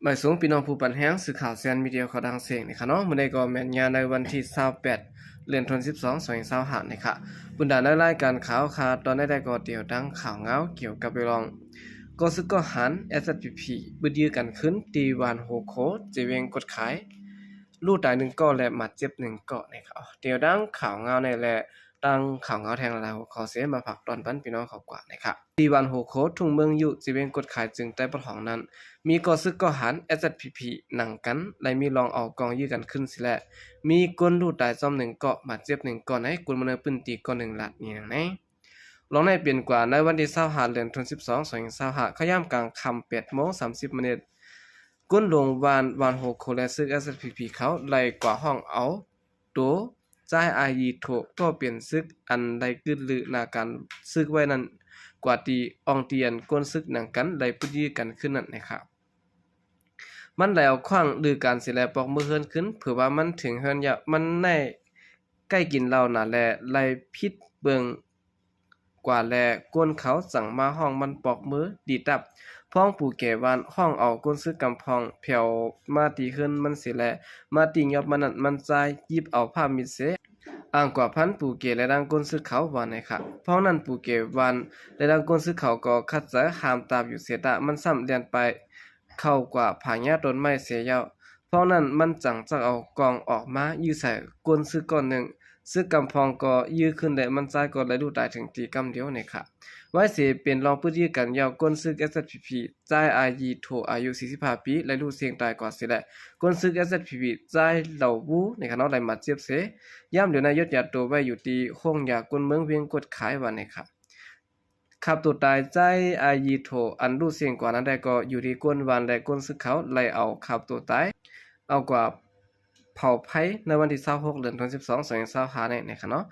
ບາຍສວງພີ່ນ້ອງຜູ້ປັນແຮງ ສື່ຂ່າວແຊນມີເດຍເຂົ້າດັງເສງນີ້ຄະເນາະ. ມື້ນີ້ກໍແມ່ນຍາມໃນວັນທີຊາວແປດ ເດືອນທີສິບສອງ ສອງພັນຊາວຫ້ານີ້ຄະ. ບັນດາໃນລາຍການຂ່າວຄາຕອນໃດໆກໍຕຽວດັງຂ່າວງາວກ່ຽວກັບເລື່ອງ ກໍສຶກກໍຫານ ເອສເອສພີພີ ບຶດຢື້ກັນຂຶ້ນທີ່ບ້ານໂຮໂຄ ເຈເວງກົດຂາຍ ລູກຕາຍໜຶ່ງກໍ ແລະ ບາດເຈັບໜຶ່ງກໍນີ້ຄະ. ຕຽວດັງຂ່າວງາວນີ້ ແລະ ຕັ້ງຂ່າວງາວແທງຫຼາຍຫົວຂໍ້ເສ ມາຝາກຕອນປັນພີ່ນ້ອງເຂົາກວ່ານີ້ຄະ. ທີ່ບ້ານໂຮໂຄ ທົ່ງເມືອງຍຸ ເຈເວງກົດຂາຍ ເຈີງໃຕ້ປະຖອງນັ້ນ ມີກໍສຶກກໍຫານ ເອສເອສພີພີ ນັ່ງກັນ ແລະ ມີລອງເອົາກອງຢື້ກັນຂຶ້ນເສ ແລະ ມີຄົນລູກຕາຍຈອມໜຶ່ງກໍ ບາດເຈັບໜຶ່ງກໍ ໃນຄົນເມືອງໃນພື້ນທີ່ກໍໜຶ່ງລັດນີ້ນະ. ລອງໃນເປັນກວ່າໃນວັນທີຊາວຫ້າ ເດືອນທີສິບສອງ ສອງພັນຊາວຫ້າ ເຂົ້າຍາມກາງຄ່ຳ ແປດໂມງສາມສິບມາເນັດ ກົນໂລງບ້ານ ບ້ານໂຮໂຄ ແລະ ຊຶກ ເອສເອສພີພີ ເຂົາໄລ່ກວາດຫ້ອງເອົາໂຕ ຈາຍອາຢີໂທ ກໍເປັນຊຶກອັນໄດ້ກຶດລືນາການຊຶກໄວ້ນັ້ນ ກວາດຕີອ່ອງທີ່ອັນກົນຊຶກນັ່ງກັນໄດ້ບຶດຢື້ກັນຂຶ້ນນັ້ນນະຄະ. ມັນໄດ້ເອົາຂວ້າງລືກັນເສ ແລະ ປອກມືເຮືອນຂຶ້ນ ເຜີວ່າມັນເຖິງເຮືອນຍາວ ມັນໄດ້ໃກ້ກິນເຫຼົ້ານາ ແລະ ໄລ່ຜິດເບິ່ງກວ່າ ແລະ ຄົນເຂົາຈັ່ງມາຮ້ອງມັນປອກມືຕີຕັບ. ພ້ອມປູເກບ້ານຮ້ອງເອົາກົນຊຶກກຳພອງແຜ່ວມາຕີເຮືອນມັນເສ ແລະ ມາຕີຫຍອບມັນນັ້ນ ມັນຈາຍຫຍິບເອົາຜ້າມິດເສ ອ້າງກວ່າພັນປູເກ ແລະ ດັ່ງກົນຊຶກເຂົາວ່າໃນຄະ. ພ້ອມນັ້ນປູເກບ້ານ ແລະ ດັ່ງກົນຊຶກເຂົາກໍຂັດໃຈຫ້າມຕາບຢູ່ເສ ຕາມັນຊ້ຳແລ່ນໄປເຂົ້າກວ່າຜາຫຍ້າຕົ້ນໄມ້ເສຍາວ. ພ້ອມນັ້ນມັນຈັ່ງຈັກເອົາກອງອອກມາຢື້ໃສ່ກົນຊຶກກ້ອນໜຶ່ງ ຊຶກກຳພອງກໍຢື້ຂຶ້ນ ແລະ ມັນຈາຍກໍໄດ້ລູກຕາຍເຖິງທີ່ກຳດຽວໃນຄະ. ໄວ້ເສເປັນລອງປຶດຢື້ກັນ ຍ້ອນກົນຊຶກ ເອສເອສພີພີ ຈາຍອາຢີໂທ ອາຍຸສີ່ສິບຫ້າປີ ໄດ້ລູກເສັງຕາຍກ່ອນເສ ແລະ ກົນຊຶກ ເອສເອສພີພີ ຈາຍເຫຼົ່າວູ ໃນຄະເນາະ ໄດ້ບາດເຈັບເສ ຍາມດຽວໃນຍົດຢາໂຕໄວ້ຢູ່ທີ່ໂຮງຢາກົນເມືອງວຽງກົດຂາຍວ່າໃນຄະ. ຂັບໂຕຕາຍ ຈາຍອາຢີໂທ ອັນລູກເສັງກວ່ານັ້ນໄດ້ກໍຢູ່ທີ່ກົນບ້ານ ແລະ ກົນຊຶກເຂົາໄລ່ເອົາຂັບໂຕຕາຍ ເອົາກວ່າເຜົາໄຟໃນວັນທີຊາວຫົກ ເດືອນທີສິບສອງ ສອງພັນຊາວຫ້ານີ້ນະຄະເນາະ.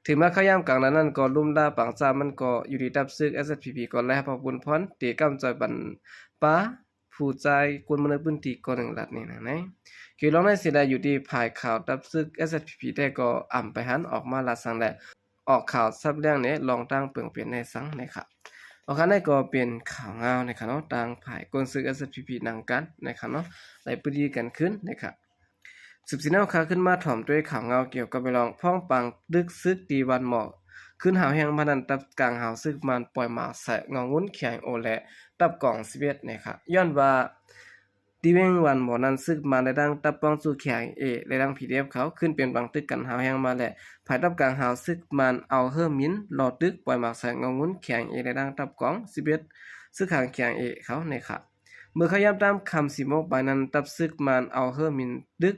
ເຖິງແມ່ນເຂົ້າຍາມກາງນານນັ້ນກໍລຸ່ມລາປາງຈາກມັນກໍຢູ່ທີ່ຕັບຊຶກ ເອສເອສພີພີ ກໍໄດ້ຮັບພະບຸນພອນເຕະກຳຈອຍບັນປາ ຜູ້ຈາຍຄົນເມືອງໃນພື້ນທີ່ກໍໜຶ່ງລັດນີ້ນະ. ເຂດລອງໃນເສໄດ້ຢູ່ທີ່ຝ່າຍຂ່າວຕັບຊຶກ ເອສເອສພີພີ ແຕ່ກໍອຳໄປຫັນອອກມາລາດສັງ ແລະ ອອກຂ່າວສັບແລ້ງໃນລອງຕັ້ງເປິງເປັນໃນສັງໃນຄະ. ໂອເຄ ນັ້ນກໍເປັນຂ່າວງາວໃນຄະເນາະ ທາງຝ່າຍກົນຊຶກ ເອສເອສພີພີ ນັ່ງກັນໃນຄະເນາະ ໄດ້ປຶດຢື້ກັນຂຶ້ນໃນຄະ. ສືບສຽນເຮົາຄະ ຂຶ້ນມາຖອມດ້ວຍຂ່າວງາວກ່ຽວກັບເລື່ອງພ້ອມປາງຕຶກຊຶກທີ່ບ້ານໝໍ້ ຂຶ້ນຫາວແຮງມານັ້ນ ຕັບກາງຫາວຊຶກມານປ່ອຍໝາກໃສ່ເງົາງຸ່ນ ເຄໄອໂອ ແລະ ຕັບກອງສິບເອັດນະຄະ. ຍ້ອນວ່າທີ່ວຽງບ້ານໝໍ້ນັ້ນ ຊຶກມານໄດ້ຕັ້ງຕັບປ້ອງສູ້ ເຄໄອເອ ແລະ ທັງ ພີດີເອັຟ ເຂົາຂຶ້ນເປັນປາງຕຶກກັນຫາວແຮງມາ ແລະ ຝ່າຍຕັບກາງຫາວຊຶກມານເອົາເຮີມິນຫຼໍ່ຕຶກປ່ອຍໝາກໃສ່ເງົາງຸ່ນ ເຄໄອເອ ແລະ ທັງຕັບກອງສິບເອັດ ຊຶກຫາງ ເຄໄອເອ ເຂົານະຄະ. ເມື່ອເຂົ້າຍາມຕາມຄ່ຳສີ່ໂມງປາຍນັ້ນ ຕັບຊຶກມານເອົາເຮີມິນຕຶກ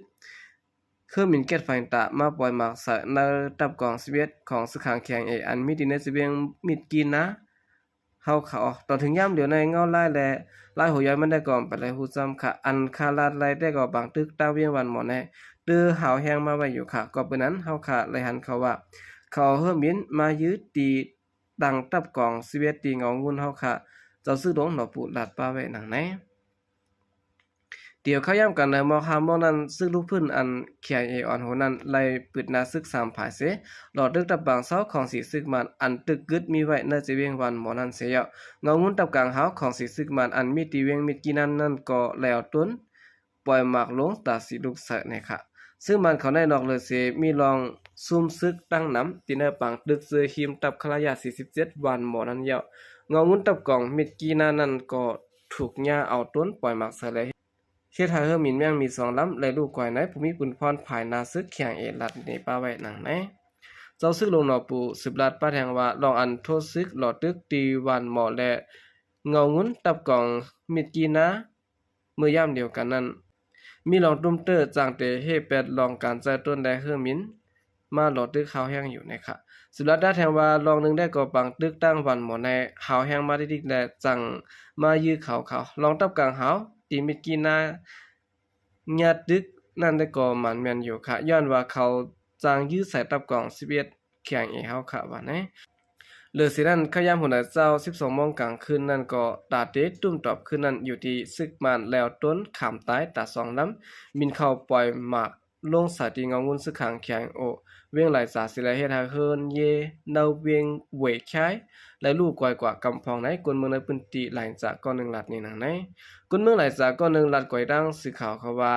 ເຮີມິນແກັດໄຟຕາມາປ່ອຍໝາກໃສ່ໃນຕັບກອງສິບເອັດຂອງຊຶກຫາງ ເຄໄອເອ ອັນມີທີ່ໃນຊະວຽງມິດກີນາເຮົາຄະ. ຕອນເຖິງຍາມດຽວໃນເງົາລາຍ ແລະ ລາຍຫົວຍ່ອຍມັນໄດ້ກໍໄປໄດ້ຮູ້ຊ້ຳຄະ. ອັນຄາລາດໄລ່ແຕ່ກໍບາງຕຶກຕາມວຽງບ້ານໝໍ້ໃນ ຕື່ຫາວແຮງມາໄວ້ຢູ່ຄະ. ກໍເປັນນັ້ນເຮົາຄະໄດ້ຫັນເຂົາວ່າ ເຂົາເອົາເຮີມິນມາຢືດຕີ ຕັ້ງຕັບກອງສິບເອັດ ຕີເງົາງຸ່ນເຮົາຄະ ເຈົ້າຊຶກຫຼົງໜໍ່ປູລາດປາໄວ້ໜັງໃນ. ດຽວເຂົ້າຍາມກາງໃນໝອກຫ້າໂມງນັ້ນ ຊຶກລູກພື້ນອັນ ເຄໄອເອ ອ່ອນໂຫນັ້ນ ໄລ່ປືດໜ້າຊຶກສາມຝ່າຍເສ ຫຼໍ່ຕຶກຕັບກາງເຊົາຂອງສີຊຶກມານ ອັນຕຶກກຶດມີໄວ້ໃນຈະວຽງບ້ານໝໍ້ນັ້ນເສຍາວ. ເງົາງຸ່ນຕັບກາງຫາວຂອງສີຊຶກມານ ອັນມີທີ່ວຽງມິດກີນານັ້ນກໍແລ້ວຕົນ ປ່ອຍໝາກລົງຕາສີລູກໃສ່ນະຄະ. ຊຶກມານເຂົ້າໃນນອກເລີເສ ມີລອງຊຸມຊຶກຕັ້ງນຳ ທີ່ໃນປາງຕຶກເຈີຮີມຕັບຄະລະຍາສີ່ສິບເຈັດ ບ້ານໝໍ້ນັ້ນແລ້ວ. ເງົາງຸ່ນຕັບກອງມິດກີນານັ້ນກໍຖືກຫຍ້າເອົາຕົນປ່ອຍໝາກໃສ່ ແລະ ເຮັດໃຫ້ເຮີມິນແມ່ງມີສອງລຳ ແລະ ລູກກວາຍໃນ ພູມີປືນພອນພາຍໜ້າຊຶກ ເຄໄອເອ ລັດໜີປາໄວ້ໜັງໃນ. ເຈົ້າຊຶກຫຼົງໜໍ່ປູສືບລາດປາແທງວ່າ ລອງອັນໂທດຊຶກຫຼໍ່ຕຶກ ຕີບ້ານໝໍ້ ແລະ ເງົາງຸ່ນຕັບກອງມິດກີນາ ເມື່ອຍາມດຽວກັນນັ້ນ ມີລອງຕຸ້ມເຕີ້ຈ້າງເຕເຮແປດລອງການໃຊ້ຕົນ ແລະ ເຮີມິນມາຫຼໍ່ຕຶກຫາວແຮງຢູ່ນະຄະ. ສຸລາດາແທງວ່າ ລອງໜຶ່ງໄດ້ກໍປາງຕຶກຕັ້ງບ້ານໝໍ້ໃນຫາວແຮງມາຕິດໆ ແລະ ຈັ່ງມາຢື້ເຂົາເຂົາ. ລອງຕັບກາງຫາວ ຕີມິດກີນາ ຍາດຕຶກນັ້ນໄດ້ກໍໝານແມ່ນຢູ່ຄະ ຍ້ອນວ່າເຂົາຈ້າງຢືດໃສ່ຕັບກອງສິບເອັດ ເຄໄອເອ ເຮົາຄະວ່າໃນ. ເລີເສນັ້ນ ເຂົ້າຍາມຫົວໜ້າເຊົ້າ ສິບສອງໂມງກາງຄືນນັ້ນກໍຕາເຕະຕຸ້ມຕອບຄືນນັ້ນ ຢູ່ທີ່ຊຶກມານແລ້ວຕົນຂາມຕາຍຕາສອງລຳ ບິນເຂົ້າປ່ອຍໝາກລົງໃສ່ທີ່ເງົາງຸ່ນຊຶກຫາງ ເຄໄອໂອ ວຽງຫຼາຍສາເສ ແລະ ເຮັດໃຫ້ເຮືອນເຢ ນາວຽງ ເຫວຍຄາຍ ໄດ້ຮູ້ກ່ອຍກວ່າກຳພອງໃນ ຄົນເມືອງໃນພື້ນທີ່ລາຍຈາກກ້ອນໜຶ່ງລັດນີ້ນາງໃນ ຄົນເມືອງລາຍຈາກກ້ອນໜຶ່ງລັດກ່ອຍດັ່ງສື່ຂ່າວເຂົາວ່າ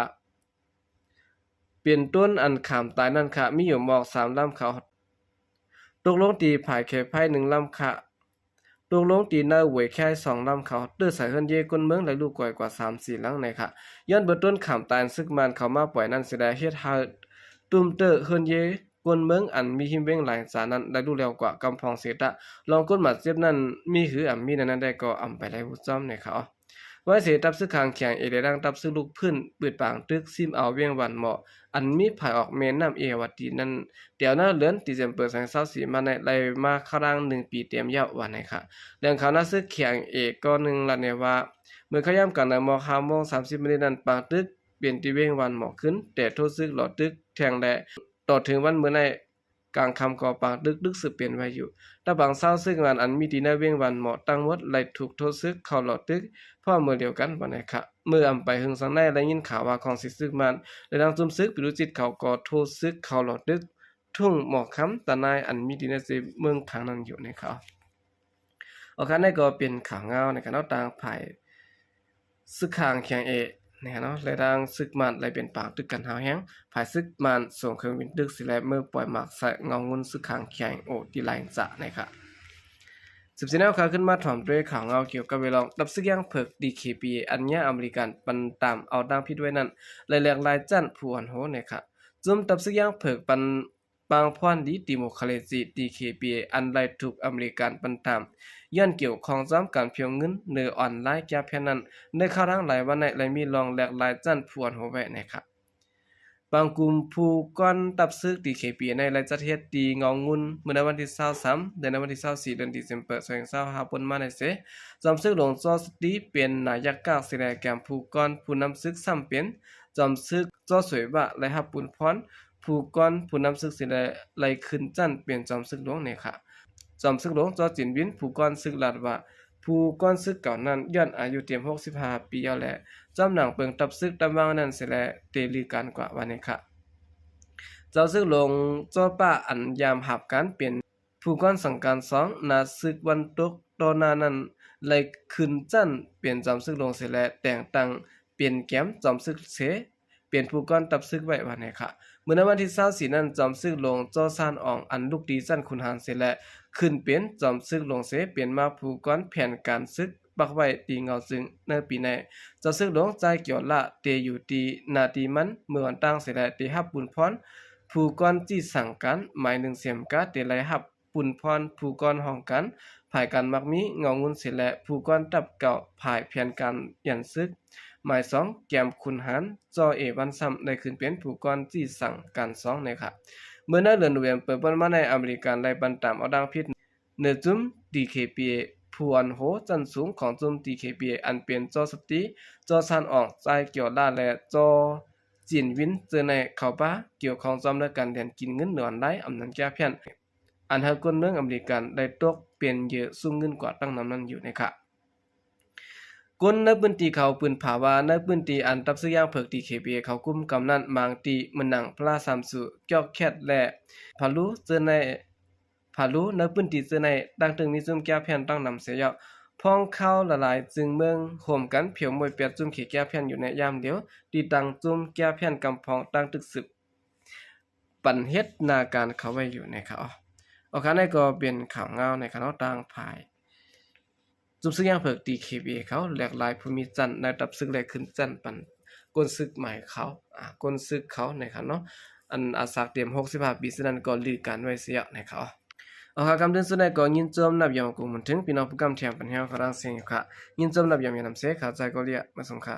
ເປັນຕົ້ນອັນຂາມຕາຍນັ້ນຄະ ມີຢູ່ໝອກສາມລຳເຂົາ ຕົກລົງທີ່ຜາຍເຂໄພໜຶ່ງລຳຄະ ຕົກລົງທີ່ເນີຫວຍແຄສອງລຳເຂົາ ເຕີໃສ່ເຮືອນເຢຄົນເມືອງໄດ້ຮູ້ກ່ອຍກວ່າສາມສີ່ຫຼັງໃນຄະ ຍ້ອນເບື້ອງຕົ້ນຂາມຕາຍອັນຊຶກມານເຂົ້າມາປ່ອຍນັ້ນເສຍແລ້ວ ເຮັດໃຫ້ຕຸ້ມເຕີເຮືອນເຢ ຄົນເມືອງອັນມີຮິມເວັງຫຼາຍສານັ້ນໄດ້ຮູ້ແລ້ວກວ່າກຳພອງເສຍຕະ ລອງຄົນບາດເຈັບນັ້ນມີຫຼືອຳມີແນວນັ້ນໄດ້ກໍອຳໄປໄດ້ຮູ້ຈ້ອມແນ່ເຂົາ. ໄວ້ເສຍ ຕັບຊຶກຂ້າງຂຽງເອ ແລະ ດັ່ງຕັບຊຶກລຸກພື້ນ ປືດປາງຕຶກ ຊິມເອົາວຽງວັນໝໍ້ ອັນມີຜາຍອອກແມ່ນ້ຳເອຍາວະຕີນັ້ນ ແຕ່ວໜ້າເດືອນ December ສອງພັນຊາວສີ່ມາໃນໄລ່ມາຄາວຫຼັງໜຶ່ງປີເຕັມແລ້ວວ່າໃນຄະ ແຫຼ່ງຂ່າວໜ້າຊຶກຂຽງເອ ກໍໜຶ່ງລະແນວ່າ ເມື່ອເຂົ້າຍາມກາງໃນໝອກຫ້າໂມງສາມສິບມານີ້ນັ້ນ ປາງຕຶກ ເປັນທີ່ວຽງວັນໝໍ້ຂຶ້ນ ແຕ່ໂທຊຶກລໍຕຶກແທ່ງແລະ ຕໍ່ເຖິງວັນມື້ໃນກາງຄ່ຳກໍປາງຕຶກ ຕຶກສືບເປັນໄວ້ຢູ່. ຕາບາງຊາວຊຶກງານອັນມີທີ່ໃນວຽງວັນໝໍ້ທັງໝົດໄດ້ຖືກໂທຊຶກເຂົ້າລໍຕຶກພ້ອມມື້ດຽວກັນວ່າໃນຄະ. ເມື່ອອຳໄປຫຶງສັງໃນໄດ້ຍິນຂ່າວວ່າຂອງຊິຊຶກມານ ແລະ ທາງຊຸມຊຶກປິໂລຈິດເຂົາກໍໂທຊຶກເຂົ້າລໍຕຶກ ທຸ່ງໝໍ້ຄຳຕານາຍອັນມີທີ່ໃນເມືອງທາງນັ້ນຢູ່ໃນຄະ. ໂອເຄ ອັນນີ້ກໍເປັນຂ່າວງາວໃນການເອົາຕ່າງຝ່າຍ ຊຶກຂ້າງຂຽງເອ ນະເນາະ ແລະ ທາງຊຶກມານໄດ້ເປັນປາງຕຶກກັນຮ້າວແຮງ ຝ່າຍຊຶກມານສົ່ງເຄື່ອງບິນຕຶກຊິແລເມືອປ່ອຍໝາກໃສ່ເງົາງຸ່ນຊຶກຂ້າງຂຽງໂອ ທີ່ໄລຈະນະຄະ. ສິບສີ່ແນວຂ່າວຂຶ້ນມາຖອມດ້ວຍຂ່າວງາວກ່ຽວກັບເວລອງ ຕັບຊຶກຢ່າງເຜິກ ດີເຄພີ ອັນຍາອາເມລິກັນປັນຕາມເອົາດາງຜິດໄວ້ນັ້ນ ໄດ້ແຫຼກຫຼາຍຊັ້ນຜູ້ອ່ອນໂຫນະຄະ. ຈຸ່ມຕັບຊຶກຢ່າງເຜິກປັນ ປາງພອນດີ ດີໂມຄຣາຊີ ດີເຄພີ ອັນໄດ້ຖືກອາເມລິກັນປັນຕາມ ຍ້ອນກ່ຽວຂ້ອງຈອມການພຽວເງິນເນີອອນລາຍແກ້ແຄ້ນນັ້ນ ໃນຄາວຫຼັງຫຼາຍວັນໃນໄດ້ມີລອງແຫຼກຫຼາຍຊັ້ນຜູ້ອ່ອນໂຫນໄວ້ໃນຄະ. ບາງກຸ່ມຜູ້ກ່ອນຕັບຊຶກ ດີເຄພີ ໃນໄດ້ຈັດເຮັດຕີເງົາງຸ່ນ ເມື່ອໃນວັນທີຊາວສາມ ແລະ ໃນວັນທີຊາວສີ່ ເດືອນ December ສອງພັນຊາວຫ້າ ປົນມາໃນເສ ຈອມຊຶກຫຼວງ ຈໍສະຕີ ເປັນນາຍັກກາກເສ ແລະ ແກມຜູ້ກ່ອນຜູ້ນຳຊຶກຊ້ຳເປັນ ຈອມຊຶກ ຈໍສວຍວະ ໄດ້ຮັບບຸນພອນ ຜູ້ກ່ອນຜູ້ນຳຊຶກຊິໄດ້ ໄດ້ຂຶ້ນຊັ້ນເປັນຈອມຊຶກຫຼວງເນຄະ. ຈອມຊຶກຫຼວງ ຈໍຈິນວິນ ຜູ້ກ່ອນຊຶກລາດວ່າ ຜູ້ກ່ອນຊຶກເກົ່ານັ້ນ ຍ້ອນອາຍຸເຕັມຫົກສິບຫ້າປີແລ້ວ ແລະ ຈອມໜັງເປິງຕັບຊຶກຕຳວັງນັ້ນເສແລ ເຕລືການກວ່າວ່າເນຄະ. ເຈົ້າຊຶກຫຼວງ ຈໍປາ ອັນຍາມຮັບການເປັນ ຜູ້ກ່ອນສັງການສອງ ໜ້າຊຶກວັນຕົກຕໍ່ໜ້ານັ້ນ ໄດ້ຂຶ້ນຊັ້ນເປັນຈອມຊຶກຫຼວງເສແລ ແຕ່ງຕັ້ງເປັນແກມຈອມຊຶກເສ ເປັນຜູ້ກ່ອນຕັບຊຶກໄວ້ວ່າແນວນີ້ຄະ. ເມື່ອໃນວັນທີຊາວສີ່ນັ້ນ ຈອມຊຶກຫຼວງ ຈໍຊານອອງ ອັນລຸກຕີຊັ້ນຂຸນຫານເສແລ ຂຶ້ນເປັນຈອມຊຶກຫຼວງເສ ເປັນມາຜູ້ກ່ອນແຜນການຊຶກ ປັກໄວ້ຕີເງົາຈຶ່ງໃນປີໃນ ເຈົ້າຊຶກຫຼວງ ຈ່າຍກຽວລາ ເຕຢູ່ທີ່ໜ້າທີ່ມັນເມືອງອັນຕ່າງເສແລ ເຕຮັບບຸນພອນ ຜູ້ກ່ອນຈີ່ສັງການ ໝາຍໜຶ່ງເສມກາ ເຕໄດ້ຮັບບຸນພອນ ຜູ້ກ່ອນຫ້ອງການຝ່າຍການມັກມີເງົາງຸ່ນເສແລ ຜູ້ກ່ອນຕັບເກົ່າຝ່າຍແຜນການຢັນຊຶກ ໝາຍສອງ ແກມຂຸນຫານ ຈໍເອວັນຊ້ຳ ໄດ້ຂຶ້ນເປັນຜູ້ກ່ອນຈີ່ສັງການສອງແນວນີ້ຄະ. ເມື່ອໃນເດືອນໂນເວັມເປີ ປົນມາໃນ ອາເມລິກັນໄດ້ບັນຕາມເອົາດາງຜິດ ເນີຈຸ້ມ ດີເຄພີ ຜູ້ອ່ອນໂຫນຊັ້ນສູງຂອງຈຸ້ມ ດີເຄພີ ອັນເປັນ ຈໍສະຕີ ຈໍຊານອອງ ຈ່າຍກຽວລາ ແລະ ຈໍຈິນວິນ ເຈີໄນ ເຂົ້າປາ ກ່ຽວຂ້ອງຈອມໃນການແລ່ນກິນເງິນເໜືອອອນລາຍ ອຳນານແກ້ແຄ້ນ ອັນໃຫ້ຄົນເມືອງອາເມລິກັນໄດ້ຕົກເປັນເຫຍື່ອຊຸງເງິນກວ່າຕັ້ງນຳນັ້ນຢູ່ແນວນີ້ຄະ. ຄົນໃນພື້ນທີ່ເຂົາປືນຜາວ່າ ໃນພື້ນທີ່ອັນຕັບຊຶກຢ່າງເຜິກ ດີເຄພີ ເຂົາກຸມກຳນັ້ນ ບາງທີ່ເໝືອນໜັງພະລາສາມຊູ ຈອກແຄດ ແລະ ພາລູ ເຈີໄນ ພາລູ ໃນພື້ນທີ່ເຈີໄນ ຕ່າງຕຶງມີຈຸ້ມແກ້ແຄ້ນຕັ້ງນຳເສຍແລ້ວ ພອງຂ່າວຫຼາຍໆຈຶ່ງເມືອງໂຮມກັນ ພຽວມວຍແປດຈຸ້ມເຂດແກ້ແຄ້ນຢູ່ໃນຍາມດຽວ ທີ່ຕັ້ງຈຸ້ມແກ້ແຄ້ນກຳພອງຕັ້ງຕຶກສືບ ປັນເຮັດໜ້າການເຂົ້າໄວ້ຢູ່ໃນຂ່າວ. ໂອເຄ ອັນນີ້ກໍເປັນຂ່າວງາວໃນຂ່າວຕ່າງຝ່າຍ ຈຸ້ມຊຶກຢ່າງເຜິກ ດີເຄພີ ເຂົາແຫຼກຫຼາຍຜູ້ມີຊັ້ນໃນຕັບຊຶກ ແລະ ຂຶ້ນຊັ້ນປັນກົນຊຶກໃໝ່ເຂົາ ອ່າ ກົນຊຶກເຂົາໃນຂ່າວເນາະ ອັນອາສາເຕັມຫົກສິບຫ້າປີ ສະນັ້ນກໍລືການໄວ້ເສຍໃນຂ່າວ. ໂອເຄ ກຳເດີນສຸດໃນກໍຍິນຊົມນັບຢອງກົງບຸນເຖິງ ພີ່ນ້ອງຜູ້ກຳແຖມປັນແຮວຂອງທາງເຊຍຢູ່ຄະ ຍິນຊົມນັບຢອງຍານຳເຊ ຂ້າໃຈກໍເລຍ ມາສົງຄະ.